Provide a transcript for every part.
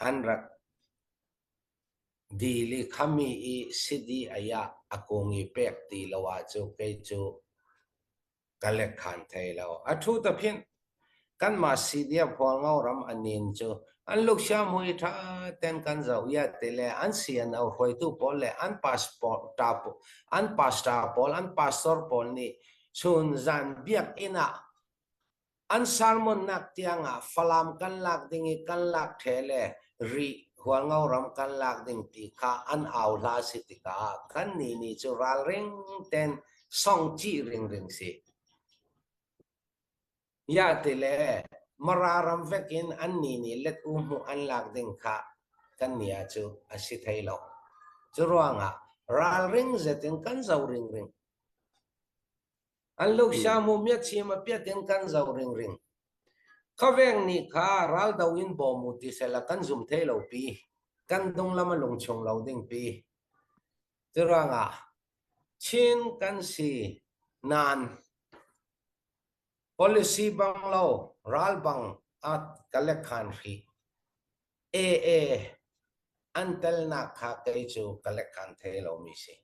An rak dil i khami i sidi ayah a kung i pek ti lo ahcu kei cu ka lekkhan thei lo. A ṭhu ta phinh. Kanmah CDF Hualngo ram a nin cu an luksia mui ṭha ten kan zoh ia ti le an CNO hruaitu pawl le an passport an pastor pawl an pastor pawl nih chun zan biakinn ah an sermon nak tiang ah Falam kan lak ding i kan lak ṭhe le Rih Hualngo ram kan lak ding ti kha an au hla si tikah kan nih nih cu ralring ten song cih ringring si. Ya ti le Mara ram vek in an nih nih let u hmuh an lak ding kha kan nia cu a si thei lo. Cu ruangah ralring zetin kan zo ringring. An luksia mu miachim a piat in kan zo ringring. Khaveng nih kha raldo in bawm u ti sela kan zum thei lo pi. Kan dung lam a lung chung lo ding pi. Cu ruangah Chin kan si nan policy bang lo ral bang at ka lekhan hri. AA an telnak kha kei cu ka lekhan thei lo mi si.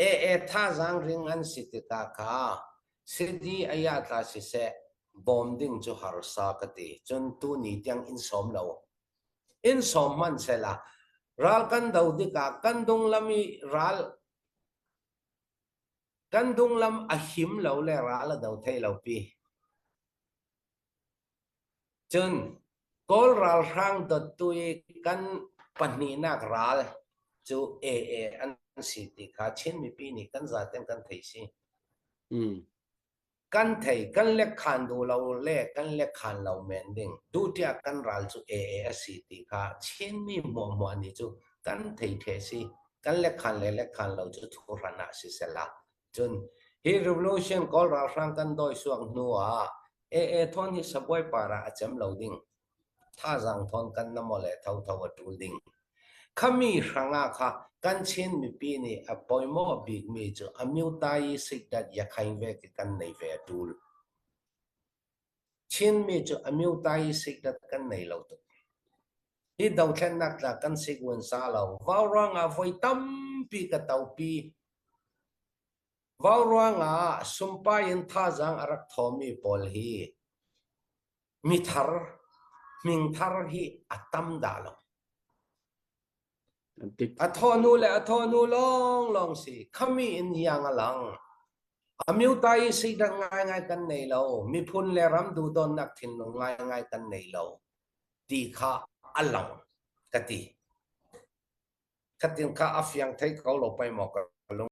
AA thazaang ring an si tikah kha sidi aya tla siseh bawm ding cu harsa ka ti. Cun tuni tiang in sawm lo. In sawm hmanh sela ral kan do tikah kan dunglam i ral kan dunglam a him lo le ral a do thei lo pi. Cun Kawl ralhrang dottu i kan pahnihnak ral cu AA an si ti kha Chin mipi nih kan zaten kan thei si. Kan thei, kan lekkhan duh lo le kan lekkhan lo men ding. Duhtiah kan ral cu AA a si ti kha Chinmi hmuahhmuah nih cu kan thei the si. Kan lekkhan le lekkhan lo cu thuhran ah sisela. Cun hi revolution Kawl ralhrang kan dawi suak hnu ah AA thawn hi sabuai par ah a cem lo ding. Thazaang thawn kan na maw le thotho a ṭul ding. Khami hrangah kha kan Chin mipi nih a pawimawh bikmi cu amyutai sikdat yakhain ve ki kan nei ve a ṭul. Chinmi cu amyutai sikdat kan nei lo tuk. Hi dothlennak tla kan sikun sa lo. Vau ruangah voi tampi ka topi. Vau ruangah sumpai in thazaang a rak thawmi pawl hi mithar, hmingthar hi a tam dah lo. A thawhnu le a thawhnu lawnglawng si. Khami in iang a lang. Amyutai sidak ngaingai kan nei lo. Miphun le ram duhdawtnak thinlung ngaingai kan nei lo. Ti kha a lang ka ti. Khatin kha a fiang thei ko lo pei maw ka lung.